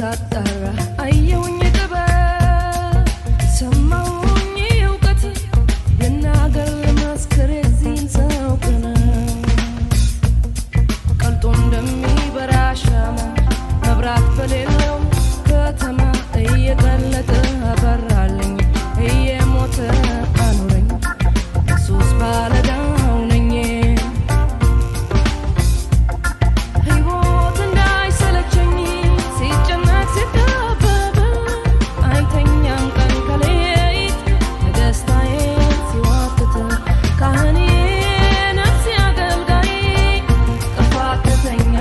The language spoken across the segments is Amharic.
ሳጣራ አየሁኝ ጥበብ ሰማሁኝ እውቀት ልናገር ልመስክር የዚህን ሰው ቅናት ቀልጦ እንደሚበራ ሻማ መብራት በሌለው ከተማ እየቀለጠ አበራልኝ እየሞተ አኖረኝ ሱስ ባለዳው ነኝ ሕይወት እንዳይሰለቸኝ ሲጨነቅ ሲጠበብ አይተኛም ቀን ከሌት ደስታዬ ሲዋትት ካህኔ ነፍሴ አገልጋይ ጥፋተኛ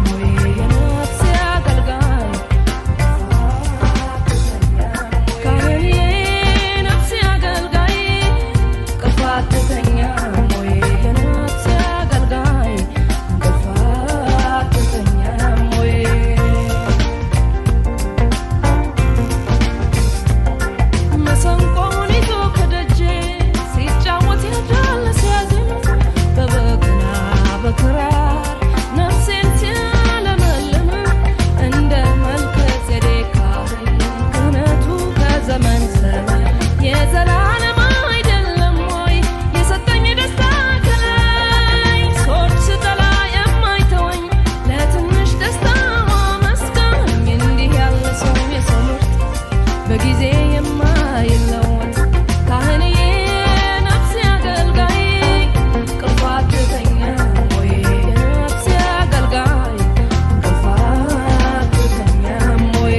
ወይ የነፍሴ አገልጋይ ካህኔ ነፍሴ አገልጋይ ጥፋተኛ ወይ የነፍሴ አገልጋይ ጥፋተኛ ወይ መሰንቆውን ይዞ ከደጄ ሲጫወት ያድራል ሲያዜም በበገና በክራር ነፍሴን ሲያለመልም እንደ መልከ ጼዴቅ ካህን ክህነቱ ከዘመን ዘመን የዘላለም አይደለም ወይ የሰጠኝ ደስታ ከላይ ሰዎች ስጠላ የማይተወኝ ለትንሽ ደስታ አመስጋኝ እንዲህ ያለ ሰው የሰው ምርጥ በጊዜ የማይለወጥ ካህንዬ ነፍሴ አገልጋይ ቅርፋትተኛ ወይ የነፍሴ አገልጋይ ቅርፋትተኛ ወይ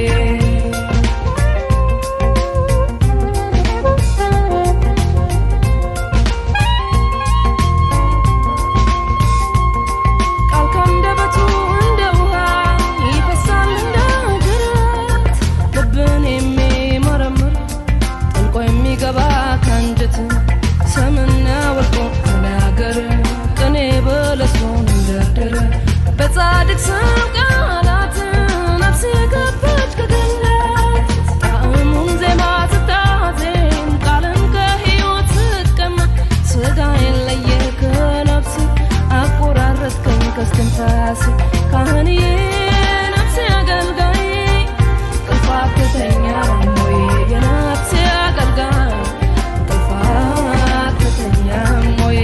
ቃል ከአንደበቱ እንደ ውሃ ይፈሳል እንደ ጅረት ልብን የሚመረምር ጠልቆ የሚገባ ከአንጀት ሰምና ወርቆ ተናገር ቅኔ በለሶን እንደርድር በጻድቅ ሰው ቃላት ነፍሴ ገባች ከገነት ጣዕሙን ዜማ ስታዜም ቃልን ከሕይወት ስትቀማ ሥጋዬን ለየ ከነፍስ አቆራረጥከኝ ከስትንፋስ ካህንዬ ነፍሴ አገልጋይ ጥፋተኛ ወይ የነፍሴ አገልጋይ ጥፋተኛ ወይ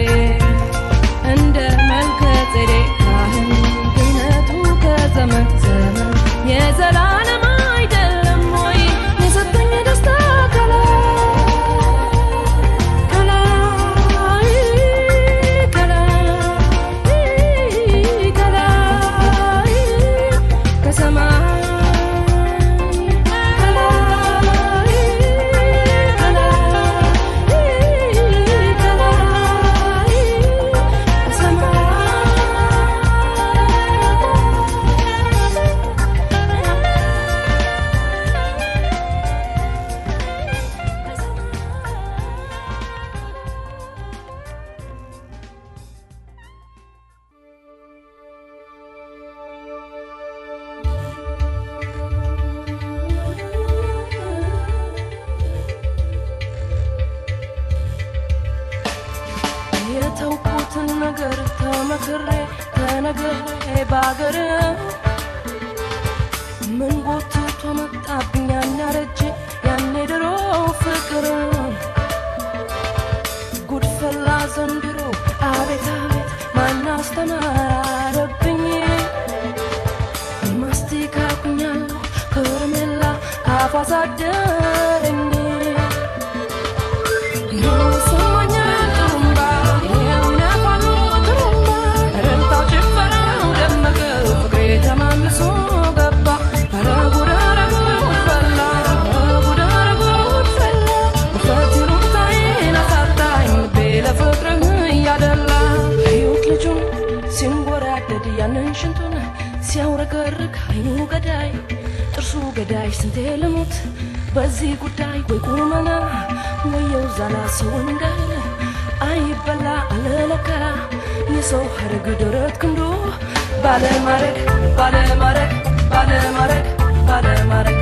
እንደ መልከ ጼዴቅ ካህን ክህነቱ ከዘመን ዘመን የዘላለም አይደለም ወይ የሰጠኝ ደስታ ከላይ ከላይ ከላይ ከላይ ከሰማይ ከላይ ከላይ ከላይ ከሰማይ የተውኩትን ነገር ተመክሬ ተነግሬ ባገር ምን ጎትቶ መጣብኝ ያን ያረጀ ያኔ ድሮ ፍቅር ጉድፈላ ዘንድሮ አቤት አቤት ማን አስተማረብኝ ማስቲካ ኩኛለሁ ከረሜላ ካፏ አሳደረኝ ይሰማኛል ጥሩምባ ይኸው ይነፋሉ ጥሩምባ እልልታው ጭፈራው ደመቀ ፍቅሬ ተመልሶ ገባ ኧረ ጉድ ኧረ ጉድ ፈላ ኧረ ጉድ ኧረ ጉድ ፈላ ውፈት ይሉኝታዬን አሳጣኝ ልቤ ለፍቅርህ እያደላ እዩት ልጁን ሲንጎራደድ ያንን ሽንቱን ሲያውረገርግ አይኑ ገዳይ ጥርሱ ገዳይ ስንቴ ልሙት በዚህ ጉዳይ ወይ ቁመና ወየው ዛላ ሰው እንዳለ አይበላ አለለካ የሰው ሐረግ ደረት ክንዱ ባለማረግ ባለማረግ ባለማረግ ባለማረግ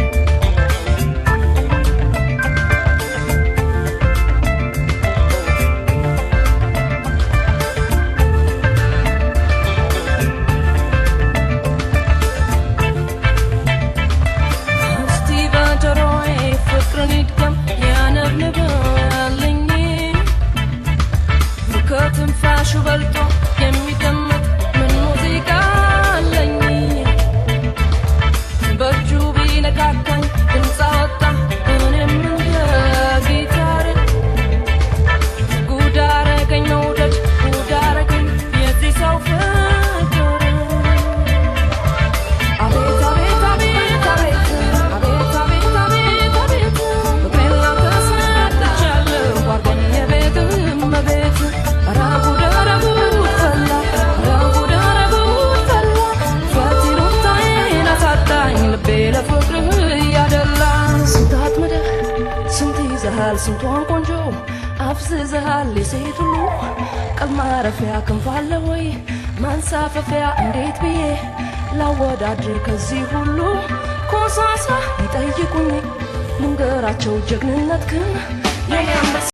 ደንዝዘሃል፣ ስንቷን ቆንጆ አፍዝዘሃል። የሴት ሁሉ ቀልብ ማረፊያ፣ ክንፍ አለ ወይ ማንሳፈፊያ? እንዴት ብዬ ላወዳድር ከዚህ ሁሉ ኮሳሳ? ይጠይቁኝ ልንገራቸው ጀግንነት ግን የኔ አንበሳ።